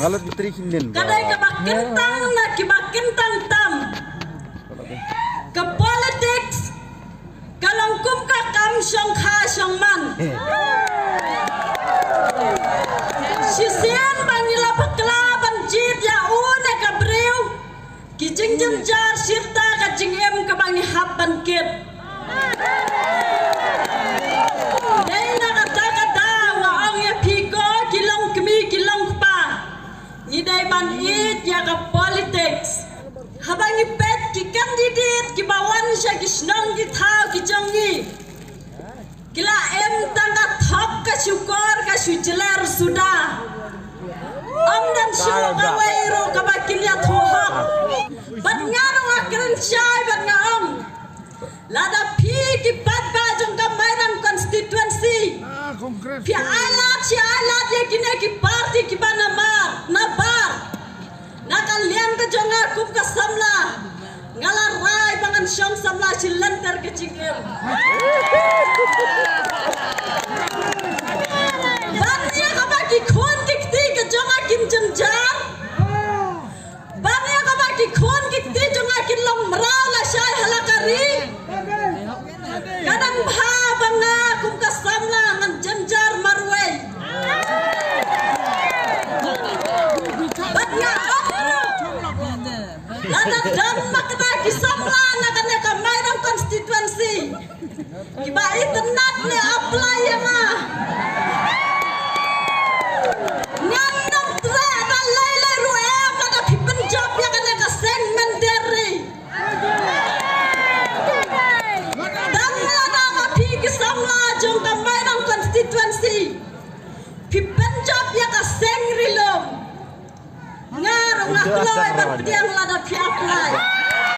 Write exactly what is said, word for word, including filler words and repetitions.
Ka dei kaba kyntang na kiba kyntang tam. Ka politics ka long kum ka kam shongkha shongman. Shisien ba ngi la bakla ban jied ïa u ne ka briew, ki jingjynjar shirta ka jingim kaba ngi hap ban kit. Dei na kata ka daw nga ong ïa phi ko ki long kmie ki long kpa, ngi dei ban ïeit ïa ka politics. Haba ngi peit ki candidate kiba wan sha ki shnong ki thaw ki jong ngi, ki la im tang ka thok ka shukor ka shu jler suda. Ym don shuh kawei ruh kaba kin ïathuh hok. Bad nga ruh nga kren shai bad nga ong, lada phi ki paidbah jong ka Mairang constituency phi ai lad shi ai lad ïa kine ki party kiba namar nabar, na ka liang ka jong nga kum ka samla, nga la rai ba ngan shong samla shi lynter ka jingim. Ban ïa kaba ki khun ki kti ka jong nga kin jynjar, ban ïa kaba ki khun ki kti jong nga kin long mraw lashai ha la ka ri. Ka dang bha ba nga kum ka samla ngan jynjar marwei. Bad nga ong ruh, lada don ma kata ki samla na kane ka Mairang constituency kiba itynnad ne apply ïa nga, ngan nym treh da lei lei ruh em lada phi pynjop ïa kane ka seng mynder ri. Tang lada ma phi ki samla jong ka Mairang constituency phi pynjop ïa ka seng ri lum, nga ruh nga kloi ban pdiang lada phi apply.